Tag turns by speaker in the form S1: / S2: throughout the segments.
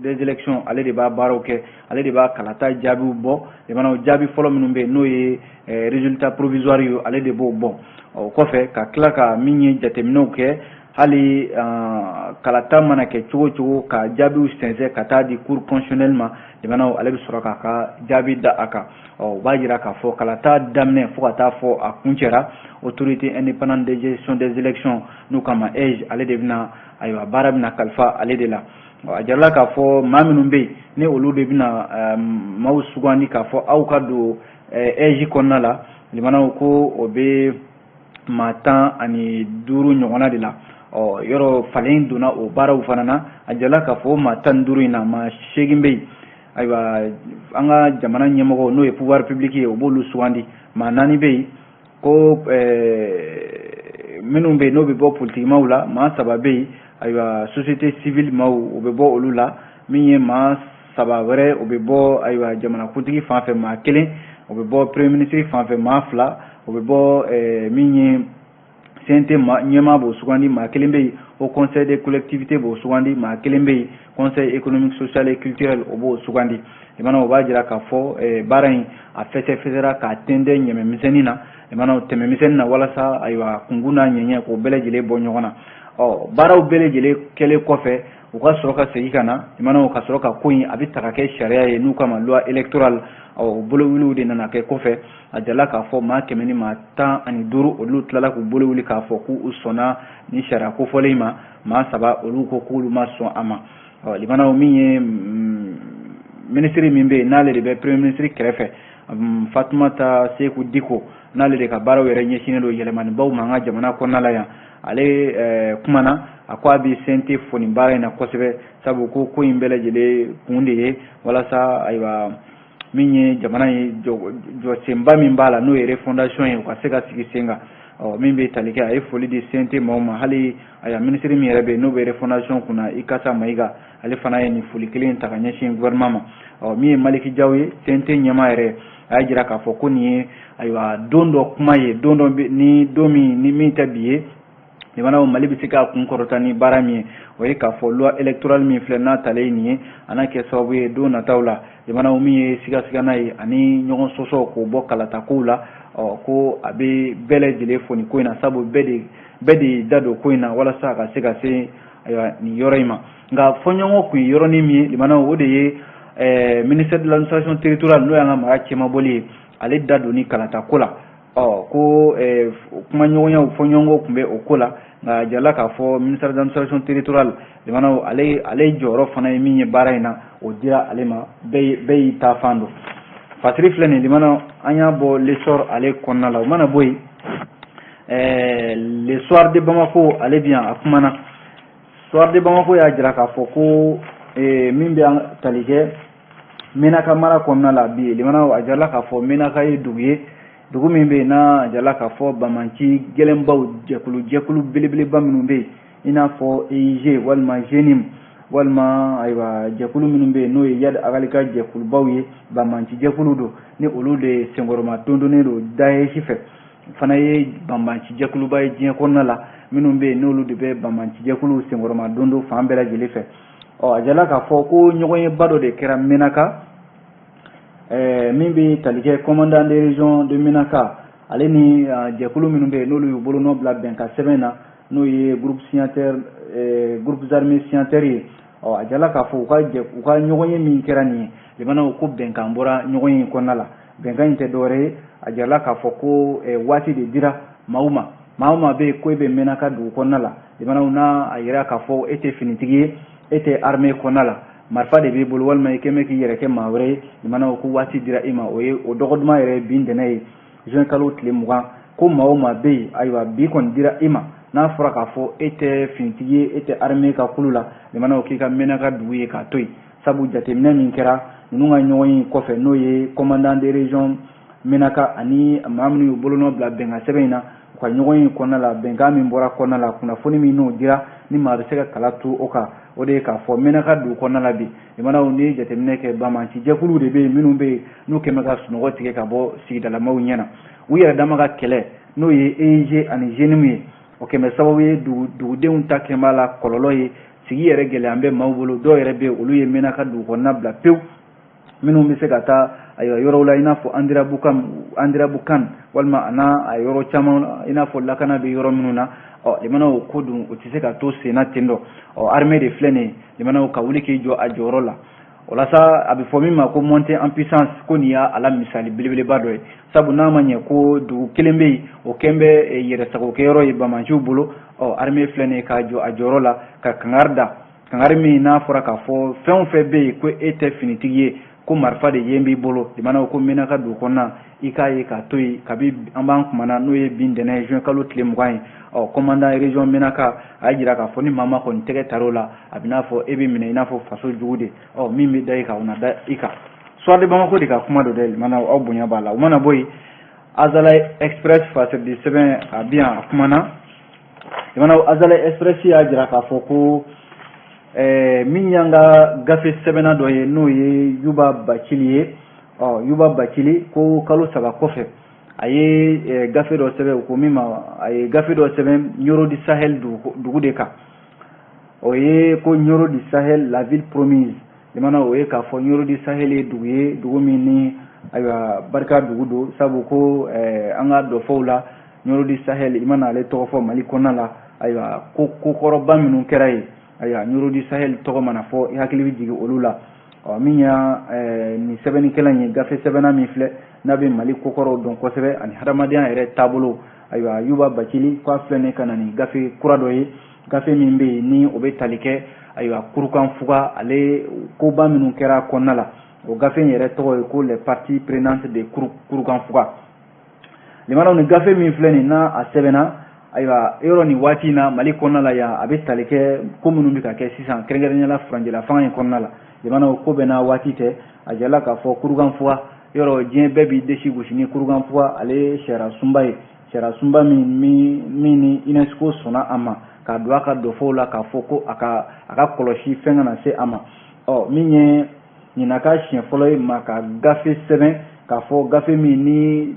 S1: des élections, ale de b'a baaraw kɛ, ale de b'a kalata jaabiw bɔ. Limanaw, jaabi fɔlɔ minnu bɛ yen, n'o ye résultat provisoire ye, ale de b'o bɔ. O kɔfɛ, ka tila ka min ye jateminɛw kɛ, hali kalata mana kɛ cogo cogo, ka jaabiw sɛnsɛn ka taa di Cour constitutionnelle ma, limanaw, ale bɛ sɔrɔ k'a ka jaabi da a kan. Ɔ, o b'a jira k'a fɔ kalata daminɛ fo ka taa fɔ a kuncɛra, Autorité indépendante de gestion des élections, n'u k'a ma AIGE, ale de bɛna, ayiwa, baara bɛna kalifa ale de la. A jirala k'a fɔ maa minnu bɛ yen, ni olu de bɛna maaw sugandi k'a fɔ aw ka don AIGE kɔnɔna la, limanaw, ko o bɛ maa 15 ɲɔgɔnna de la. Ɔ, yɔrɔ falen donna o baaraw fana na. A jirala k'a fɔ maa 15 in na, maa 8 bɛ yen, ayiwa, an ka jamana ɲɛmɔgɔ, n'o ye pouvoir public ye, o b'olu sugandi. Maa 4 bɛ yen ko minnu bɛ yen, n'o bɛ bɔ politikimaw la. Maa 3 bɛ yen, ayiwa, société civile maaw, o bɛ bɔ olu la. Min ye maa 3 wɛrɛ, o bɛ bɔ, ayiwa, jamanakuntigi fan fɛ. Maa 1, o bɛ bɔ premier ministre fan fɛ. Maa 2, o bɛ bɔ min ye CNT ɲɛmaa b'o sugandi. Maa 1 bɛ yen, Haut Conseil des collectivités b'o sugandi. Maa 1 bɛ yen, Conseil économique, social et culturel, o b'o sugandi. Limanaw, o b'a jira k'a fɔ baara in a fɛsɛfɛsɛra k'a tɛntɛn ɲɛmɛ misɛnnin na, limanaw, tɛmɛ misɛnnin na, walasa, ayiwa, kunkun n'a ɲɛɲɛ k'o bɛɛ lajɛlen bɔ ɲɔgɔn na. Ɔ, baaraw bɛɛ lajɛlen kɛlen kɔfɛ, u ka sɔrɔ ka segin ka na, limanaw, ka sɔrɔ ka ko in a bɛ ta ka kɛ sariya ye, n'u kama loi électorale. Ɔ, bolowuliw de nana kɛ kɔfɛ. A jirala k'a fɔ maa 115, olu tilala k'u bolo wuli k'a fɔ k'u sɔnna ni sariya kofɔlen in ma. Maa 3, olu ko k'olu ma sɔn a ma. Ɔ, limanaw, min ye minisiri min bɛ yen, n'ale de bɛ premier ministre kɛrɛfɛ, Fatumata Seku Diko, n'ale de ka baaraw yɛrɛ ɲɛsinnen don yɛlɛmanibaw ma an ka jamana kɔnɔna la yan, ale kumana. A ko a bɛ CNT fo nin baara in na kosɛbɛ, sabu ko ko in bɛɛ lajɛlen kun de ye walasa, ayiwa, min ye jamana ye, jɔsenba min b'a la, n'o ye refondation ye, u ka se ka sigi sen kan. Ɔ, min bɛ tali kɛ, a ye foli di CNT maaw ma. Hali, ayiwa, minisiri min yɛrɛ bɛ yen, n'o bɛ refondation kunna, Ikasa Mayiga, ale fana ye nin foli kelen ta ka ɲɛsin gouvernement ma. Ɔ, min ye Maliki Jaw ye, CNT ɲɛmaa yɛrɛ, a y'a jira k'a fɔ ko nin ye, ayiwa, don dɔ kuma ye, don dɔ ni don min ni min tɛ bi ye. Limanaw, Mali bɛ se k'a kun kɔrɔta ni baara min ye, o ye k'a fɔ loi électorale min filɛ, n'a talen nin ye, a n'a kɛ sababu ye don nataw la, limanaw, min ye sigasigana ye ani ɲɔgɔn sɔsɔ k'o bɔ kalata kow la. Ɔ, ko a bɛ bɛɛ lajɛlen fo nin ko in na, sabu bɛɛ de da don ko in na walasa a ka se ka se, ayiwa, nin yɔrɔ in ma. Nka fɔɲɔgɔnkɔ kun ye yɔrɔnin min ye, limanaw, o de ye ministère de l'Administration territoriale, n'o y'an ka mara cɛmabɔli ye, ale da don ni kalata ko la. Ɔ, ko kumaɲɔgɔnyaw, fɔɲɔgɔnkɔ tun bɛ o ko la. Nka a jirala k'a fɔ ministère de l'Administration territoriale, limanaw, ale jɔyɔrɔ fana ye min ye baara in na, o dira ale ma. Bɛɛ y'i ta fan don. Fasiri filɛ nin, limanaw, an y'a bɔ L'Essor ale kɔnɔna la. O mana bɔ yen, Le Soir de Bamako, ale bi yan, a kumana. Soir de Bamako y'a jira k'a fɔ ko min bɛ tali kɛ Menaka mara kɔnɔna la bi, limanaw, a jirala k'a fɔ Menaka ye dugu ye, dugu min bɛ yen, n'a a jirala k'a fɔ banbanci gɛlɛnbaw, jɛkulu jɛkulu belebeleba minnu bɛ yen, i n'a fɔ EIG walima JNIM, walima, ayiwa, jɛkulu minnu bɛ yen, n'o ye Iyad Ag Ghali ka jɛkulubaw ye, banbanci jɛkulu don, ni olu de senkɔrɔma tontonnen don Daesh fɛ, fana ye banbanci jɛkuluba ye diɲɛ kɔnɔna la, minnu bɛ yen, n'olu de bɛ banbanci jɛkulu senkɔrɔma don don fan bɛɛ lajɛlen fɛ. Ɔ, a jirala k'a fɔ ko ɲɔgɔnyeba dɔ de kɛra Menaka, min bɛ tali kɛ commandant de région de Menaka, ale ni jɛkulu minnu bɛ yen, n'olu y'u bolonɔ bila bɛnkan sɛbɛn na, n'o ye groupe signataire, groupes armés signataires ye. Ɔ, a jirala k'a fɔ u ka ɲɔgɔnye min kɛra nin ye, limanaw, ko bɛnkan bɔra ɲɔgɔnye in kɔnɔna la. Bɛnkan in tɛ dɔwɛrɛ ye, a jirala k'a fɔ ko waati de dira maaw ma. Maa o maa bɛ yen ko e bɛ Menaka dugu kɔnɔna la, limanaw, n'a a yira k'a fɔ e tɛ finitigi ye, e tɛ armée kɔnɔna la, marifa de b'i bolo, walima i kɛn bɛ k'i yɛrɛ kɛ maa wɛrɛ ye, limanaw, ko waati dira i ma. O ye o dɔgɔ duman yɛrɛ ye bi ntɛnɛn ye, juin kalo tile 20, ko maa o maa bɛ yen, ayiwa, bi kɔni dira i ma, n'a fɔra k'a fɔ e tɛ finitigi ye, e tɛ armée ka kulu la, limanaw, k'i ka Menaka dugu ye k'a to yen. Sabu jateminɛ min kɛra ninnu ka ɲɔgɔn ye kɔfɛ, n'o ye commandant de région Menaka ani maa minnu y'u bolonɔ bila bɛnkan sɛbɛn in na, u ka ɲɔgɔn ye kɔnɔna la, bɛnkan min bɔra kɔnɔna la, kunnafoni min n'o dira, ni maa bɛ se ka kala tu o kan, o de ye k'a fɔ Menaka dugu kɔnɔna la bi, limanaw, n'i ye jateminɛ kɛ, banbanci jɛkuluw de bɛ yen, minnu bɛ yen, n'u kɛn bɛ ka sunɔgɔ tigɛ ka bɔ sigidalamaw ɲɛna. U yɛrɛ dama ka kɛlɛ, n'o ye EIG ani JNIM ye, o kɛn bɛ sababu ye dugudenw ta kɛn b'a la kɔlɔlɔ ye. Sigi yɛrɛ gɛlɛya bɛ maaw bolo, dɔw yɛrɛ bɛ olu ye Menaka dugu kɔnɔna bila pewu, minnu bɛ se ka taa ayiwa yɔrɔw la i n'a fɔ Andirabukan walima a n'a a yɔrɔ caman i n'a fɔ lakana bɛ yɔrɔ minnu na. Ɔ limanaw, ko dun o tɛ se ka to senna ten dɔ. Ɔ armée de filɛ nin ye, limanaw, ka wuli k'i jɔ a jɔyɔrɔ la. O la sa, a bɛ fɔ min ma ko montée en puissance, ko nin y'a la misali belebeleba dɔ ye, sabu n'a ma ɲɛ ko dugu kelen bɛ yen, o kɛn bɛ yɛrɛsagokɛyɔrɔ ye bamanciw bolo. Ɔ armée filɛ nin ye k'a jɔ a jɔyɔrɔ la ka kangari da, kangari min n'a fɔra k'a fɔ fɛn o fɛn bɛ yen ko e tɛ finitigi ye, ko marifa de yen b'i bolo, limanaw, ko Menaka dugu kɔnɔna, i k'a ye k'a to yen. Kabi an b'an kumana, n'o ye bi ntɛnɛn juin kalo tile 20 ye, ɔ commandant région Menaka a y'a jira k'a fɔ ni maa ma kɔni tɛgɛ tar'o la, a bɛ n'a fɔ e bɛ minɛ i n'a fɔ faso jugu de. Ɔ min bɛ da i kan, o na da i kan. Soir de Bamako de ka kuma don dɛ, limanaw, aw bonya b'a la. O mana bɔ yen, Azalaï Express fasiridi sɛbɛn a bi yan, a kumana. Limanaw, Azalaï Express y'a jira k'a fɔ ko min y'an ka gafe sɛbɛnna dɔ ye, n'o ye Yuba Bacili ye. Ɔ Yuba Bacili ko kalo 3 kɔfɛ, a ye gafe dɔ sɛbɛn, o ko min ma, a ye gafe dɔ sɛbɛn Nioro du Sahel dugu de kan. O ye ko Nioro du Sahel, la ville promise. Limana, o ye k'a fɔ Nioro du Sahel ye dugu ye, dugu min ni ayiwa barika dugu don, sabu ko an ka dɔfɔw la, Nioro du Sahel, i mana ale tɔgɔ fɔ Mali kɔnɔna la, ayiwa ko kokɔrɔba minnu kɛra yen, ayiwa Nioro du Sahel tɔgɔ mana fɔ, i hakili bɛ jigin olu la. Ɔ min y'a nin sɛbɛnnikɛla in ye, gafe sɛbɛnna min filɛ n'a bɛ Mali kokɔrɔw dɔn kosɛbɛ ani hadamadenya yɛrɛ taabolo, ayiwa Yuba Bacili k'a filɛ nin ka na nin gafe kura dɔ ye, gafe min bɛ yen ni o bɛ tali kɛ ayiwa Kurukanfuga ale koba minnu kɛra kɔnɔna la. O gafe in yɛrɛ tɔgɔ ye ko Les parties prenantes de Kurukanfuga. Limanaw, ni gafe min filɛ nin n'a a sɛbɛnna, ayiwa yɔrɔ nin waati in na Mali kɔnɔna la yan, a bɛ tali kɛ ko minnu bɛ ka kɛ sisan, kɛrɛnkɛrɛnnenya la furancɛla fanga in kɔnɔna la. Limanaw, ko bɛɛ n'a waati tɛ. A jirala k'a fɔ Kurukanfuga yɔrɔ, diɲɛ bɛɛ b'i disi gosi ni Kurukanfuga ale sariya sunba ye, sariya sunba min ni UNESCO sɔnna a ma k'a don a ka dɔfɔw la k'a fɔ ko a ka kɔlɔsi fɛn kana se a ma. Ɔ min ye nin ka siɲɛ fɔlɔ ye maa ka gafe sɛbɛn k'a fɔ gafe min ni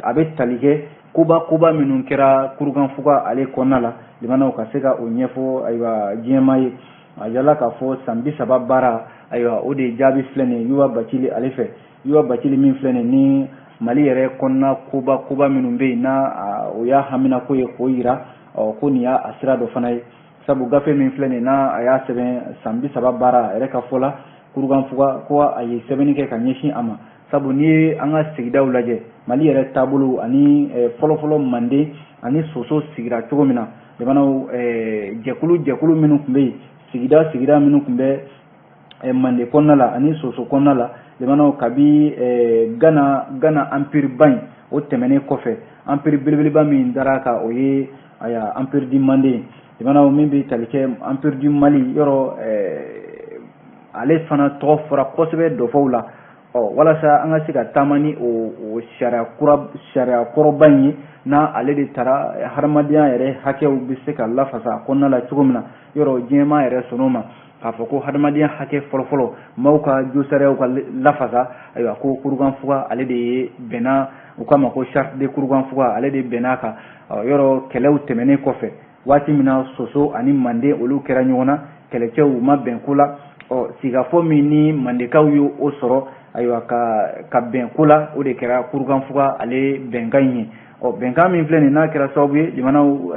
S1: a bɛ tali kɛ koba koba minnu kɛra Kurukanfuga ale kɔnɔna la, limanaw, ka se ka o ɲɛfɔ ayiwa diɲɛmaa ye. A yala k'a fɔ san 30 baara, ayiwa o de jaabi filɛ nin ye Yuba Bacili ale fɛ. Yuba Bacili min filɛ nin ni Mali yɛrɛ kɔnɔna koba koba minnu bɛ yen n'a o y'a haminako ye k'o yira, ɔ ko nin y'a a sira dɔ fana ye, sabu gafe min filɛ nin n'a a y'a sɛbɛn san 30 baara, a yɛrɛ ka fɔ la, Kurukanfuga ko a ye sɛbɛnni kɛ ka ɲɛsin a ma, sabu n'i ye an ka sigidaw lajɛ, Mali yɛrɛ taabolo ani fɔlɔfɔlɔ Manden ani Soso sigira cogo min na, jamanaw jɛkulu jɛkulu minnu tun bɛ yen, sigida sigida minnu tun bɛ Manden kɔnɔna la ani Soso kɔnɔna la, jamanaw, kabi Gana empire ba in o tɛmɛnen kɔfɛ, empire belebeleba min dara kan, o ye aya Empire du Manden. Jamanaw, min bɛ tali kɛ Empire du Mali yɔrɔ, ale fana tɔgɔ fɔra kosɛbɛ dɔfɔw la. Ɔ walasa an ka se ka taama ni o sariya kura, sariya kɔrɔba in ye, n'a ale de taara hadamadenya yɛrɛ hakɛw bɛ se ka lafasa a kɔnɔna la cogo min na, yɔrɔ diɲɛmaa yɛrɛ sɔnn'o ma k'a fɔ ko hadamadenya hakɛ fɔlɔfɔlɔ, maaw ka josariyaw ka lafasa. Ayiwa ko Kurukanfuga ale de ye bɛnna u k'a ma ko charte de Kurukanfuga, ale de bɛn'a kan. Yɔrɔ kɛlɛw tɛmɛnen kɔfɛ, waati min na Soso ani Manden olu kɛra ɲɔgɔn na, kɛlɛcɛw u ma bɛn ko la, ɔ sigikafɔ min ni Mandekaw ye o sɔrɔ, ayiwa ka bɛn ko la, o de kɛra Kurukanfuga ale bɛnkan in ye. Ɔ bɛnkan min filɛ nin n'a kɛra sababu ye, jamanaw,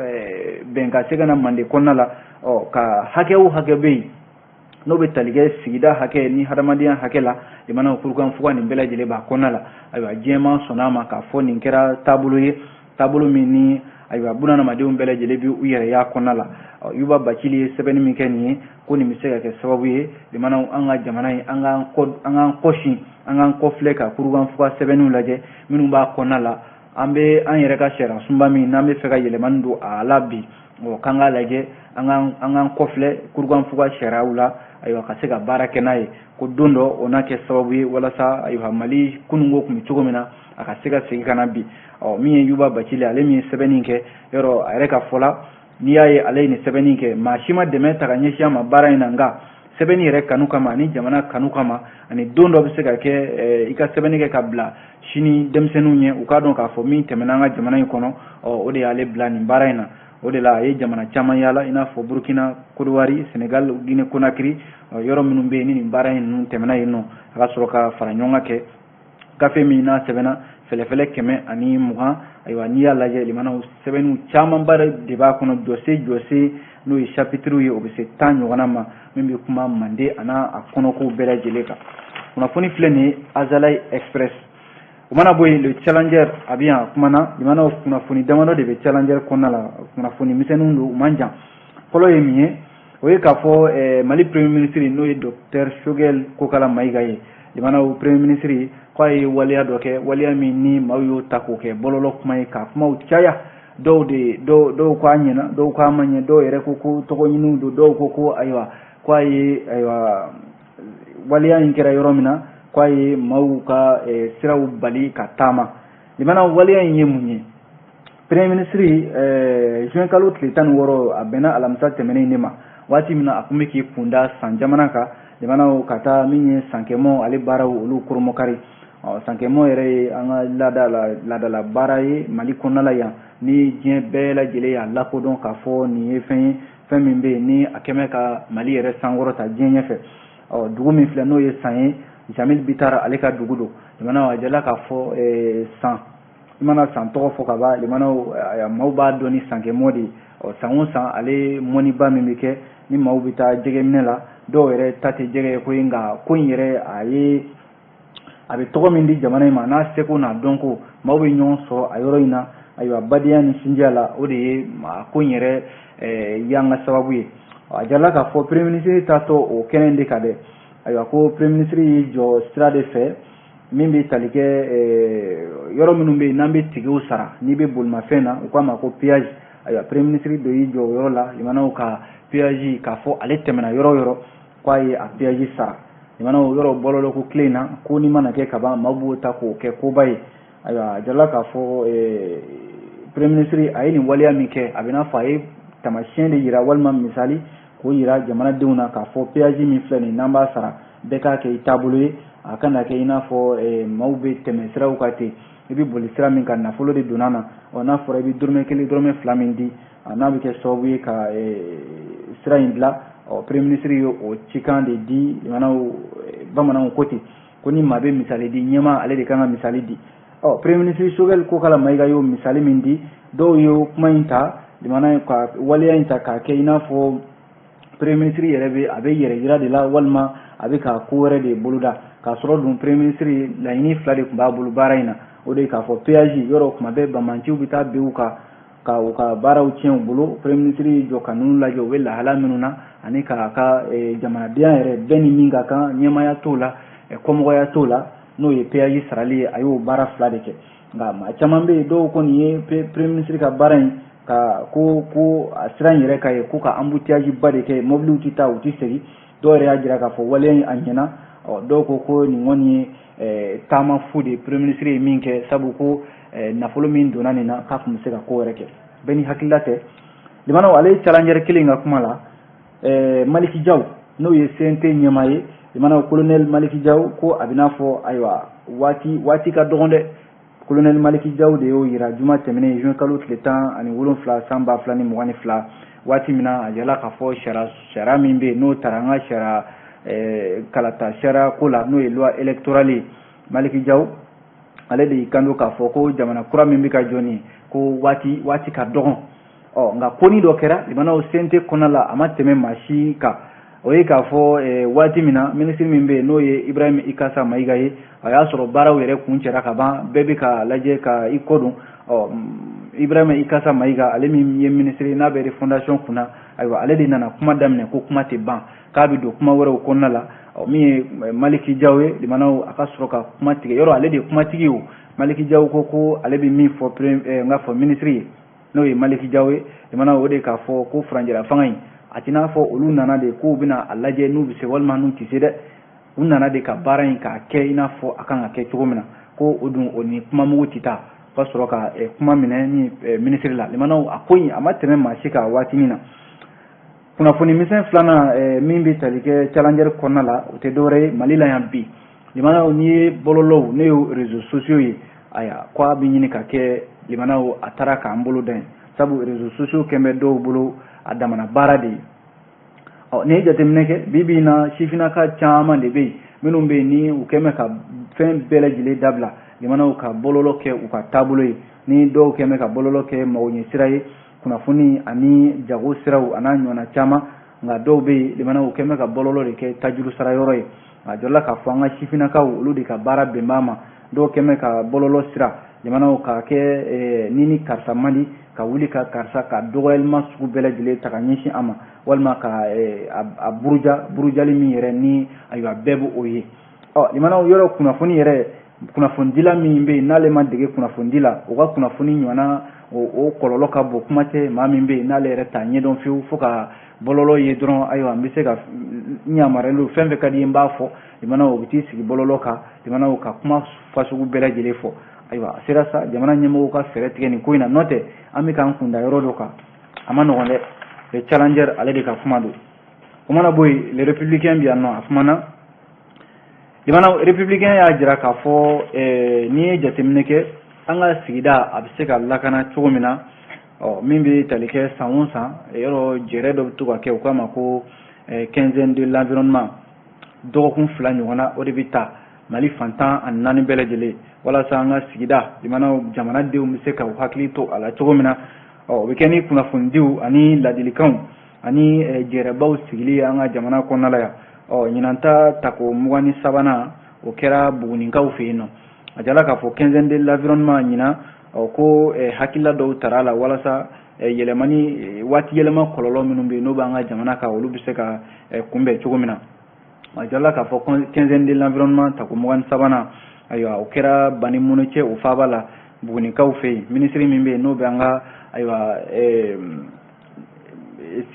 S1: bɛn ka se ka na Manden kɔnɔna la, ɔ ka hakɛ o hakɛ bɛ yen n'o bɛ tali kɛ sigida hakɛ ni hadamadenya hakɛ la, jamanaw, Kurukanfuga nin bɛɛ lajɛlen b'a kɔnɔna la. Ayiwa diɲɛmaa sɔnna a ma k'a fɔ nin kɛra taabolo ye, taabolo min ni ayiwa bunadamadenw bɛɛ lajɛlen bɛ u yɛrɛ y'a kɔnɔna la. Yuba Bacili ye sɛbɛnni min kɛ nin ye, ko nin bɛ se ka kɛ sababu ye, jamanaw, an ka jamana in, an k'an kɔsin, an k'an kɔfilɛ ka Kurukanfuga sɛbɛnniw lajɛ minnu b'a kɔnɔna la. An bɛ an yɛrɛ ka sariya sunba min n'an bɛ fɛ ka yɛlɛmani don a la bi, ɔ k'an k'a lajɛ, an k'an kɔfilɛ Kurukanfuga sariyaw la, ayiwa ka se ka baara kɛ n'a ye, ko don dɔ o n'a kɛ sababu ye walasa ayiwa Mali kununko tun bɛ cogo min na, a ka se ka segin ka na bi. Ɔ min ye Yuba Bacili, ale min ye sɛbɛnni kɛ, yɔrɔ a yɛrɛ ka fɔ la, n'i y'a ye ale ye nin sɛbɛnni kɛ, maa si ma dɛmɛ ta ka ɲɛsin a ma baara in na, nka sɛbɛnni yɛrɛ kanu kama ani jamana kanu kama, ani don dɔ bɛ se ka kɛ i ka sɛbɛnni kɛ ka bila sini denmisɛnninw ɲɛ, u k'a dɔn k'a fɔ min tɛmɛna an ka jamana in kɔnɔ, ɔ o de y'ale bila nin baara in na. O de la a ye jamana caman yaala, i n'a fɔ Burukina, Kodowari, Senegal, Guinée Conakry, yɔrɔ minnu bɛ yen ni nin baara in ninnu tɛmɛna yen nɔ. A ka sɔrɔ ka fara ɲɔgɔn kan kɛ gafe min n'a sɛbɛnna fɛlɛfɛlɛ 120. Ayiwa, n'i y'a lajɛ, limanaw, sɛbɛnniw camanba de b'a kɔnɔ, jɔsen jɔsen, n'o ye chapitre ye, o bɛ se 10 ɲɔgɔnna ma, min bɛ kuma Mande a n'a a kɔnɔkow bɛɛ lajɛlen kan. Kunnafoni filɛ nin ye Azalaï Express. O mana bɔ yen, Le Challenger a bɛ yan, a kumana. Limanaw, kunnafoni damadɔ de bɛ Challenger kɔnɔna la, kunnafoni misɛnninw don, u man jan. Fɔlɔ ye min ye, o ye k'a fɔ Mali Premier ministre, n'o ye docteur Choguel Kokala Maïga ye. Limanaw, Premier ministre k'a ye waleya dɔ kɛ, waleya min ni maaw y'o ta k'o kɛ bɔlɔlɔ kuma ye, k'a kumaw caya. Dɔw de dɔw k'a ɲɛna, dɔw k'a ma ɲɛ, dɔw yɛrɛ ko ko tɔgɔ ɲiniw don, dɔw ko ko ayiwa, k'a ye, ayiwa, waleya in kɛra yɔrɔ min na, k'a ye maaw ka siraw bali ka taama. Limana, waleya in ye mun ye? Premier ministre, juin kalo tile 16, a bɛnna alamisa tɛmɛnen de ma, waati min na a tun bɛ k'i kunda San jamana kan, limanaw, ka taa min ye Sankɛmɔ ale baaraw olu koromɔkari. Ɔ, Sankɛmɔ yɛrɛ ye an ka laada la, laadala baara ye Mali kɔnɔna la yan, ni diɲɛ bɛɛ lajɛlen y'a lakodɔn k'a fɔ nin ye fɛn ye, fɛn min bɛ yen ni a kɛmɛ ka Mali yɛrɛ sankɔrɔta diɲɛ ɲɛfɛ. Ɔ, dugu min filɛ, n'o ye San ye, Jamil Bitara ale ka dugu don. Limanaw, a jɛla k'a fɔ San, i mana San tɔgɔ fɔ ka ban, limanaw, maaw b'a dɔn ni Sankɛmɔ de ye. Ɔ, san o san, ale mɔniba min bɛ kɛ ni maaw bɛ taa jɛgɛminɛ la, dɔw yɛrɛ ta tɛ jɛgɛ ye koyi, nka ko in yɛrɛ, a ye a bɛ tɔgɔ min di jamana in ma, n'a seko n'a dɔnko, maaw bɛ ɲɔgɔn sɔrɔ a yɔrɔ in na. Ayiwa, badenya ni sinjiya la, o de ye a ko in yɛrɛ y'an ka sababu ye. A jarala k'a fɔ Premier ministre taatɔ o kɛnɛ in de kan dɛ. Ayiwa, ko Premier ministre y'i jɔ sira de fɛ min bɛ tali kɛ yɔrɔ minnu bɛ yen n'an bɛ tigiw sara n'i bɛ bolimafɛn na, u k'a ma ko péage. Ayiwa, Premier ministre dɔ y'i jɔ o yɔrɔ la, limanaw, ka péage k'a fɔ ale tɛmɛna yɔrɔ o yɔrɔ k'a ye a péage sara. Limanaw, yɔrɔ bɔlɔlɔ ko tile in na, ko ni mana kɛ kaban, maaw b'o ta k'o kɛ koba ye. Ayiwa, a jarala k'a fɔ Premier ministre a ye nin waleya min kɛ, a bɛ n'a fɔ a ye taamasiyɛn de yira, walima misali k'o yira jamanadenw na k'a fɔ péage min filɛ nin, n'an b'a sara, bɛɛ k'a kɛ i taabolo ye. A kana kɛ i n'a fɔ maaw bɛ tɛmɛ siraw kan ten, i bɛ boli sira min kan, nafolo de donna na. Ɔ, n'a fɔra i bɛ dɔrɔmɛ 1, dɔrɔmɛ 2 min di, n'a bɛ kɛ sababu ye ka sira in dilan. Ɔ, Premier ministre ye o cikan de di. Limanaw, bamananw ko ten ko ni maa bɛ misali di, ɲɛmaa ale de kan ka misali di. Ɔ, Premier ministre Choguel Kokala Maïga y'o misali min di, dɔw ye kuma in ta, limana, ka waleya in ta k'a kɛ i n'a fɔ Premier ministre yɛrɛ bɛ a bɛ yɛrɛ yira de la, walima a bɛ ka ko wɛrɛ de boloda. K'a sɔrɔ dun, Premier ministre, laɲini fila de tun b'a bolo baara in na. O de ye k'a fɔ péage yɔrɔ, kuma bɛɛ banbaanciw bɛ taa bin u kan ka u ka baaraw tiɲɛ u bolo. Premier ministre y'i jɔ ka ninnu lajɛ, u bɛ lahala minnu na, ani k'a ka jamanadenya yɛrɛ bɛɛ ni min ka kan, ɲɛmaaya t'o la, kɔmɔgɔya t'o la, n'o ye péage sarali ye. A y'o baara fila de kɛ. Nka maa caman bɛ yen, dɔw kɔni ye Premier ministre ka baara in ka ko a sira in yɛrɛ ka ye ko ka embouteillage ba de kɛ, mobiliw tɛ taa, u tɛ segin. Dɔw yɛrɛ y'a jira k'a fɔ waleya in a ɲɛna. Ɔ, dɔw ko ko nin kɔni ye taama fu de ye Premier ministre ye min kɛ, sabu ko nafolo min donna nin na, k'a tun bɛ se ka ko wɛrɛ kɛ. Bɛɛ ni hakilila tɛ. Limanaw, ale ye Challenger kelen ka kuma la, Maliki Jaw, n'o ye CNT ɲɛmaa ye, limanaw, colonel Maliki Jaw ko a bɛ n'a fɔ, ayiwa, waati ka dɔgɔn dɛ. Colonel Maliki Jaw de y'o yira juma tɛmɛnen, juin kalo tile 17, san 2022, waati min na a yala k'a fɔ sariya min bɛ yen, n'o taara an ka sariya kalata sariya ko la, n'o ye loi électorale ye. Maliki Jaw ale de y'i kanto k'a fɔ ko jamana kura min bɛ ka jɔ nin ye, ko waati ka dɔgɔn. Ɔ, nka koni dɔ kɛra, limanaw, CNT kɔnɔna la, a ma tɛmɛ maa si kan. O ye k'a fɔ waati min na minisiri min bɛ yen, n'o ye Ibrahim Ikasa Mayiga ye, a y'a sɔrɔ baaraw yɛrɛ kun cɛra ka ban, bɛɛ bɛ ka lajɛ ka i kɔ don. Ɔ, Ibrahim Ikasa Mayiga, ale min ye minisiri n'a bɛ refondation kunna, ayiwa, ale de nana kuma daminɛ ko kuma tɛ ban, k'a bɛ don kuma wɛrɛw kɔnɔna la. Ɔ, min ye Maliki Jaw ye, limanaw, a ka sɔrɔ ka kuma tigɛ yɔrɔ, ale de ye kumatigi ye. O Maliki Jaw ko ko ale bɛ min fɔ, n k'a fɔ minisiri ye, n'o ye Maliki Jaw ye, limanaw, o de k'a fɔ ko furancɛla fanga in, a t'i n'a fɔ olu nana de k'u bɛna a lajɛ n'u bɛ se walima n'u tɛ se dɛ. U nana de ka baara in k'a kɛ i n'a fɔ a kan ka kɛ cogo min na, ko o dun, o ni kuma mugu tɛ taa. Ka sɔrɔ ka kuma minɛ ni minisiri la. Limanaw, a ko in a ma tɛmɛ maa si kan waati min na. Kunnafoni misɛn filanan min bɛ tali kɛ Challenger kɔnɔna la, o tɛ dɔwɛrɛ ye Mali la yan bi, limanaw, n'i ye bɔlɔlɔw, ne ye réseaux sociaux ye, ayiwa, ko a bɛ ɲini ka kɛ, limanaw, a taara k'an bolo dan ye. Sabu réseaux sociaux kɛn bɛ dɔw bolo a damana baara de ye. Ɔ, n'i ye jateminɛ kɛ, bi bi in na, sifinnaka caman de bɛ yen minnu bɛ yen ni u kɛn bɛ ka fɛn bɛɛ lajɛlen dabila, limanaw, ka bɔlɔlɔ kɛ u ka taabolo ye. Ni dɔw kɛn bɛ ka bɔlɔlɔ kɛ magoɲɛ sira ye, kunnafoni ani jago siraw a n'a ɲɔgɔnna caman, nka dɔw bɛ yen, limanaw, kɛn bɛ ka bɔlɔlɔ de kɛ tajuru sara yɔrɔ ye. A jɔla k'a fɔ an ka sifinnakaw, olu de ka baara bɛn b'a ma. Dɔw kɛn bɛ ka bɔlɔlɔ sira, limanaw, k'a kɛ ni ni karisa man di, ka wuli ka karisa ka dɔgɔyalima sugu bɛɛ lajɛlen ta ka ɲɛsin a ma, walima ka a buruja, burujali min yɛrɛ ni ayiwa bɛɛ b'o o ye. Ɔ, limanaw, yɔrɔ kunnafoni yɛrɛ, kunnafonidila min bɛ yen n'ale ma dege kunnafonidi la, o ka kunnafoni ɲɔgɔnna o kɔlɔlɔ ka bon. Kuma tɛ maa min bɛ yen n'ale yɛrɛ t'a ɲɛdɔn fiyewu, fo ka bɔlɔlɔ ye dɔrɔn, ayiwa, n bɛ se ka n yamaruyalen don, fɛn fɛn ka di n b'a fɔ. Limanaw, o bɛ t'i sigi bɔlɔlɔ kan, limanaw, ka kuma fasugu bɛɛ lajɛlen fɔ. Ayiwa, a sera sa jamana ɲɛmɔgɔw ka fɛɛrɛ tigɛ nin ko in na, n'o tɛ an bɛ k'an kunda yɔrɔ dɔ kan, a ma nɔgɔn dɛ. Le Challenger, ale de ka kuma don. O mana bɔ yen, Le Républicain bi yan nɔ, a kumana. Limanaw, Républicain y'a jira k'a fɔ n'i ye jateminɛ kɛ, an ka sigida a bɛ se ka lakana cogo min na. Ɔ, min bɛ tali kɛ san o san, yɔrɔ jɛrɛ dɔ bɛ to ka kɛ, u k'a ma ko quinzaine de l'environnement, dɔgɔkun 2 ɲɔgɔnna, o de bɛ ta Mali fan 14 bɛɛ lajɛlen, walasa an ka sigida, limanaw, jamanadenw bɛ se ka u hakili to a la cogo min na. Ɔ, o bɛ kɛ ni kunnafonidiw ani ladilikanw ani jɛrɛbaw sigili an ka jamana kɔnɔna la yan. Ɔ, ɲinan ta tako 23nan, o kɛra Buguninkaw fɛ yen nɔ. A jala k'a fɔ quinzaine de l'environnement ɲinan, ɔ, ko hakilila dɔw tara a la walasa yɛlɛmani, waati yɛlɛma kɔlɔlɔ minnu bɛ yen n'o b'an ka jamana kan, olu bɛ se ka kunbɛn cogo min na. A jala k'a fɔ quinzaine de l'environnement tako 23nan, ayiwa, o kɛra Bani Munecɛ, o faaba la, Bugunikaw fɛ yen. Minisiri min bɛ yen n'o bɛ an ka, ayiwa,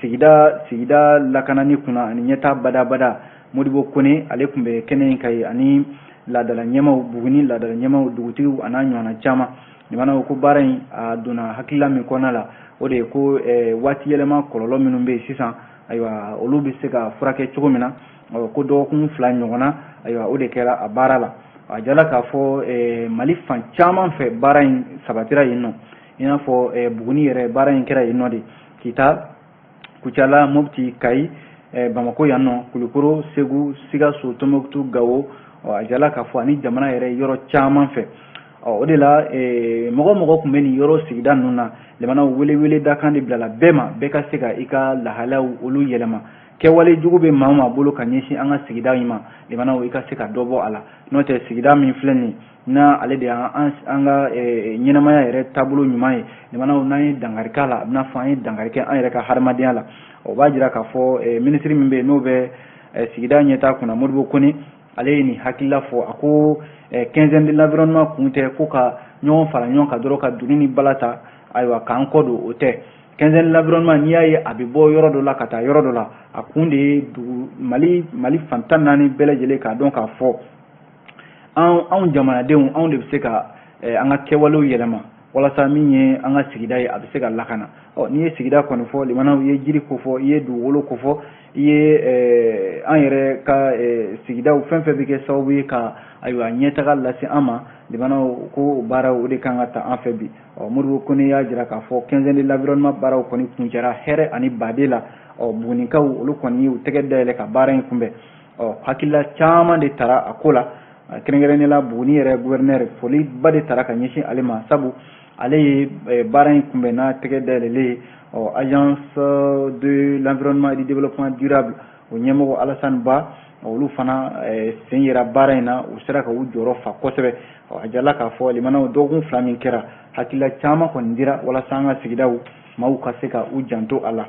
S1: sigida lakanani kunna ani ɲɛta badabada, Modibo Kone, ale tun bɛ kɛnɛ in kan yen, ani laadala ɲɛmaw, Buguni laadala ɲɛmaw, dugutigiw a n'a ɲɔgɔnna caman. Limanaw, ko baara in a donna hakilila min kɔnɔna la, o de ye ko waati yɛlɛma kɔlɔlɔ minnu bɛ yen sisan, ayiwa, olu bɛ se ka furakɛ cogo min na. Ko dɔgɔkun 2 ɲɔgɔnna, ayiwa, o de kɛra a baara la. A jala k'a fɔ Mali fan caman fɛ, baara in sabatira yen nɔ, i n'a fɔ Buguni yɛrɛ, baara in kɛra yen nɔ de, Kita, Kucala, Mopti, Kayi, Bamako yan nɔ, Kulukoro, Segu, Sikaso, Tɔnbɔkutu, Gawo. A jala k'a fɔ ani jamana yɛrɛ yɔrɔ caman fɛ. Ɔ, o de la mɔgɔ mɔgɔ tun bɛ nin yɔrɔ sigida ninnu na, limanaw, wele dakan de bilala bɛɛ ma, bɛɛ ka se ka i ka lahalaw olu yɛlɛma. Kɛwale jugu bɛ maa o maa bolo ka ɲɛsin an ka sigida in ma, limanaw, i ka se ka dɔ bɔ a la, n'o tɛ sigida min filɛ nin ye n'a ale de y'an an ka ɲɛnamaya yɛrɛ taabolo ɲuman ye, limanaw, n'an ye dankari k'a la, a bɛna fɔ an ye dankari kɛ an yɛrɛ ka hadamadenya la. O b'a jira k'a fɔ minisiri min bɛ yen n'o bɛ sigida ɲɛtaa kunna, Modibo Kone, ale ye nin hakilila fɔ. A ko quinzaine de l'environnement kun tɛ ko ka ɲɔgɔn fara ɲɔgɔn kan dɔrɔn ka doni ni bala ta, ayiwa, k'an kɔ don. O tɛ. Quinzaine de l'environnement, n'i y'a ye a bɛ bɔ yɔrɔ dɔ la ka taa yɔrɔ dɔ la, a kun de ye dugu Mali fan 14 bɛɛ lajɛlen k'a dɔn k'a fɔ anw jamanadenw, anw de bɛ se ka an ka kɛwalew yɛlɛma walasa min ye an ka sigida ye, a bɛ se ka lakana. Ɔ, n'i ye sigida kɔni fɔ, limanaw, i ye jiri ko fɔ, i ye dugukolo ko fɔ, i ye an yɛrɛ ka sigidaw fɛn fɛn bɛ kɛ sababu ye ka, ayiwa, ɲɛtaga lase an ma, limanaw, ko baaraw o de kan ka ta an fɛ bi. Ɔ, Modibo Kone y'a jira k'a fɔ quinzaine de l'environnement baaraw kɔni kuncɛra hɛrɛ ani baden la. Ɔ, Bugunikaw, olu kɔni y'u tɛgɛ dayɛlɛ ka baara in kunbɛn. Ɔ, hakilila caman de tara a ko la, kɛrɛnkɛrɛnnenya la Buguni yɛrɛ gouverneur, foliba de tara ka ɲɛsin ale ma, sabu ale ye baara in kunbɛn n'a tɛgɛ dayɛlɛlen ye. Ɔ, Agence de l'environnement et du développement durable, o ɲɛmɔgɔ Alassane Ba, olu fana sen yera baara in na, u sera ka u jɔyɔrɔ fa kosɛbɛ. A jala k'a fɔ, limanaw, dɔgɔkun 2 min kɛra, hakilila caman kɔni dira walasa an ka sigidaw maaw ka se ka u janto a la.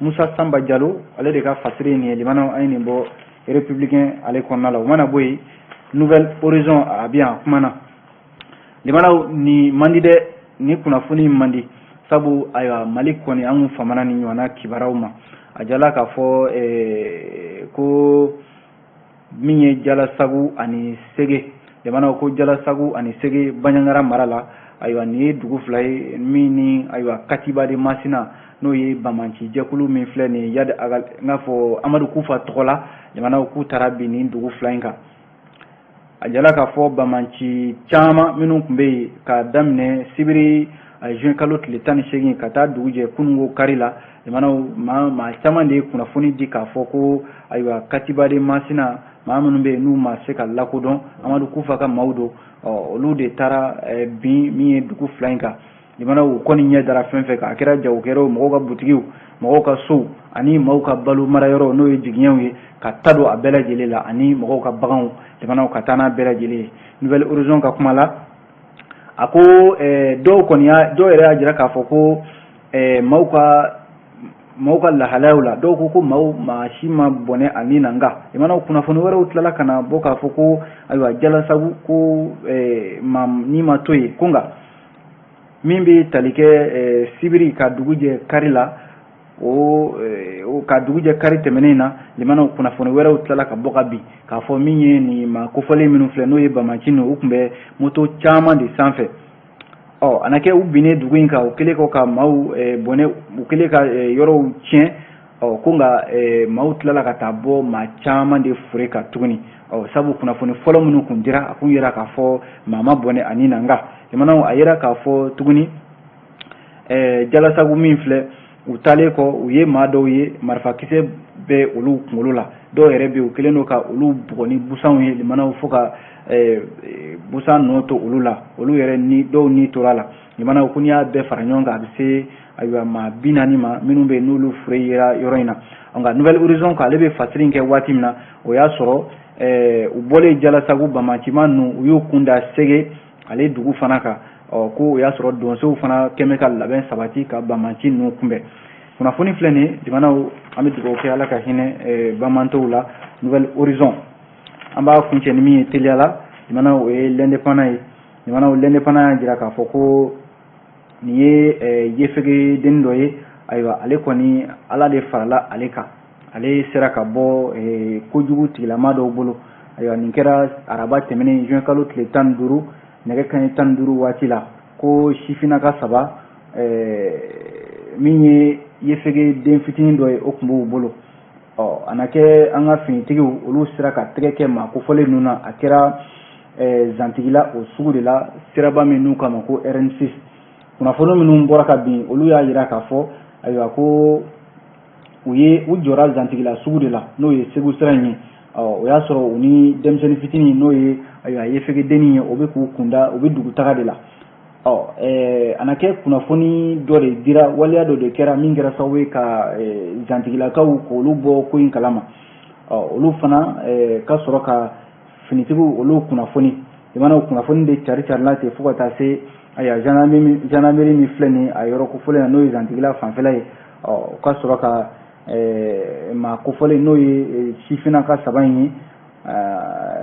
S1: Musa Sanba Jalo, ale de ka fasiri ye nin ye. Limanaw, an ye nin bɔ Républicain ale kɔnɔna la. O mana bɔ yen, Nouvel Horizon, a bɛ yan, kuma na. Limanaw, nin man di dɛ, ni kunnafoni man di, sabu ayiwa, Mali kɔni, an kun famana ni ɲɔgɔnna kibaruyaw ma. A jala k'a fɔ ko min ye Jalasagu ani Sege, limanaw, ko Jalasagu ani Sege, Baɲangara mara la, ayiwa, nin ye dugu 2 ye min ni, ayiwa, Katiba de Masina, n'o ye banbanci jɛkulu min filɛ nin ye, Yad Agal, n k'a fɔ Amadu Kufa tɔgɔ la, limanaw, k'u taara bin nin dugu 2 in kan. A jala k'a fɔ banbanci caman minnu tun bɛ yen k'a daminɛ sibiri, Juin kalo tile 18 ka taa dugu jɛ kununko kari la, limanaw, maa caman de ye kunnafoni di k'a fɔ ko ayiwa, katiba de Masina, maa minnu bɛ yen n'u ma se ka lakodɔn, Amadu Kufa ka maaw don, ɔ olu de taara bin min ye dugu fila in kan. Limanaw, u kɔni ɲɛ dara fɛn fɛn kan, a kɛra jagokɛlaw, mɔgɔw ka butigiw, mɔgɔw ka sow ani maaw ka balo marayɔrɔ, n'o ye jigiɲɛw ye, ka ta don a bɛɛ lajɛlen la, ani mɔgɔw ka baganw, limanaw, ka taa n'a bɛɛ lajɛlen ye. Nouvel Horizon ka kuma la, a ko dɔw kɔni y'a, dɔw yɛrɛ y'a jira k'a fɔ ko maaw ka lahalayaw la, dɔw ko ko maaw, maa si ma bɔnɛ a ni na. Nka limanaw, kunnafoni wɛrɛw tilala ka na bɔ k'a fɔ ko ayiwa, Jalasagu, ko maa ni ma to yen ko. Nka min bɛ tali kɛ sibiri ka dugu jɛ kari la, o ka dugu jɛ kari tɛmɛnen na, limanaw, kunnafoni wɛrɛw tilala ka bɔ ka bin k'a fɔ min ye nin maa kofɔlen minnu filɛ, n'o ye bamaci ninnu, u tun bɛ moto caman de sanfɛ. Ɔ a na kɛ u binnen dugu in kan, u kɛlen kɔ ka maaw bɔnɛ, u kɛlen ka yɔrɔw tiɲɛ. Ɔ ko nka maaw tilala ka taa bɔ maa caman de fure kan tuguni. Ɔ sabu kunnafoni fɔlɔ minnu kun dira, a kun yira k'a fɔ maa ma bɔnɛ ani na. Nka limanaw, a yira k'a fɔ tuguni, Jalasagu min filɛ, u taalen kɔ, u ye maa dɔw ye, marifakisɛ bɛ olu kunkolo la, dɔw yɛrɛ bɛ yen, u kɛlen don ka olu bugɔ ni busanw ye, limanaw, fo ka busan nɔ to olu la, olu yɛrɛ ni dɔw ni tora la. Limanaw, ko n'i y'a bɛɛ fara ɲɔgɔn kan, a bɛ se ayiwa maa 40 ma minnu bɛ yen n'olu fure yera yɔrɔ in na. Nka Nouvel Horizon ko ale bɛ fasiri in kɛ waati min na, o y'a sɔrɔ u bɔlen Jalasagu, bamacima ninnu, u y'u kun da Sege ale dugu fana kan. Ɔ ko o y'a sɔrɔ donsow fana kɛmɛ ka labɛn sabati ka bamaci ninnu kunbɛn. Kunnafoni filɛ nin ye, limanaw, an bɛ dugawu kɛ, Ala ka hinɛ bamantɔw la. Nouvel Horizon, an b'a kuncɛ ni min ye teliya la, limanaw, o ye L'Indépendant ye. Limanaw, L'Indépendant y'a jira k'a fɔ ko nin ye yefege denni dɔ ye. Ayiwa, ale kɔni, Ala de farala ale kan, ale sera ka bɔ kojugu tigilama dɔw bolo. Ayiwa, nin kɛra araba tɛmɛnen, juin kalo tile 15, nɛgɛ kanɲɛ 15 waati la, ko sifinnaka saba min ye yefege den fitinin dɔ ye, o tun b'u bolo. Ɔ a na kɛ an ka finitigiw, olu sera ka tɛgɛ kɛ maa kofɔlen ninnu na. A kɛra Zantigila o sugu de la, siraba min n'u k'a ma ko RN6. Kunnafoni minnu bɔra ka bin, olu y'a jira k'a fɔ ayiwa ko u ye u jɔra Zantigila sugu de la, n'o ye Segu sira in ye. Ɔ o y'a sɔrɔ u ni denmisɛnnin fitinin, n'o ye ayiwa yefegedennin ye, o bɛ k'u kunda, u bɛ dugutaga de la. Ɔ a na kɛ kunnafoni dɔ de dira, waleya dɔ de kɛra min kɛra sababu ye ka Zantigilakaw k'olu bɔ ko in kalama. Ɔ olu fana ka sɔrɔ ka finitigiw olu kunnafoni. Limanaw, kunnafoni de cari carila ten fo ka taa se ayiwa gendarmerie min filɛ nin ye a yɔrɔ kofɔlen na, n'o ye Zantigila fanfɛla ye. Ɔ u ka sɔrɔ ka maa kofɔlen, n'o ye sifinnaka saba in ye,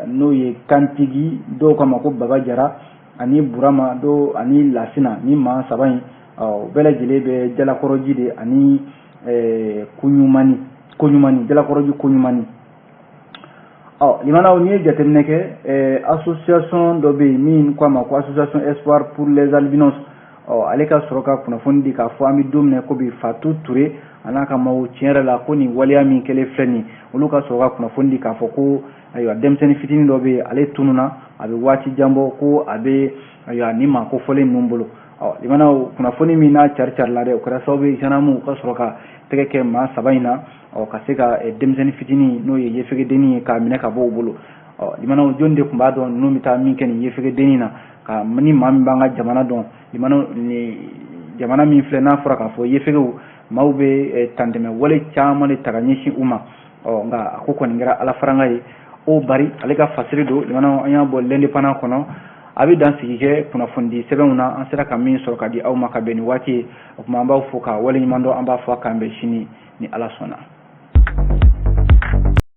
S1: n'o ye Kantigi, dɔw k'a ma ko Baba Jara, ani Burama dɔw ani Lasina, ni maa saba in, ɔ bɛɛ lajɛlen bɛ Jalakɔrɔji de ani Koɲumani, Koɲumani, Jalakɔrɔji Koɲumani. Ɔ limanaw, n'i ye jateminɛ kɛ, association dɔ bɛ yen min ko a ma ko Association Espoir pour les albinos. Ɔ ale ka sɔrɔ ka kunnafoni di k'a fɔ an bɛ don min na ko bi, Fatu Ture a n'a ka maaw, tiɲɛ yɛrɛ la, ko nin waleya min kɛlen filɛ nin ye, olu ka sɔrɔ ka kunnafoni di k'a fɔ ko ayiwa, denmisɛnnin fitinin dɔ bɛ yen, ale tununna, a bɛ waati jan bɔ, ko a bɛ ayiwa nin maa kofɔlen ninnu bolo. Ɔ limanaw, kunnafoni min n'a cari carila dɛ, o kɛra sababu ye gendarmew ka sɔrɔ ka tɛgɛ kɛ maa saba in na, ɔ ka se ka denmisɛnnin fitinin, n'o ye yefegedennin ye, k'a minɛ ka bɔ u bolo. Ɔ limanaw, jɔnni de tun b'a dɔn ninnu bɛ taa min kɛ nin yefegedennin na? Ka ni maa min b'an ka jamana dɔn, limanaw, ni jamana min filɛ, n'a fɔra k'a fɔ yefegew, maaw bɛ tantɛmɛ wale caman de ta ka ɲɛsin u ma. Ɔ nka a ko kɔni kɛra Ala faranga ye. O bari ale ka fasiri don. Limanaw, an y'a bɔ L'Indépendant kɔnɔ. A bɛ dan sigi kɛ kunnafonidi sɛbɛnw na, an sera ka min sɔrɔ ka di aw ma ka bɛn ni waati ye. O tuma an b'aw fo ka waleɲuman dɔn, an b'a fɔ k'an bɛn sini ni Ala sɔnna.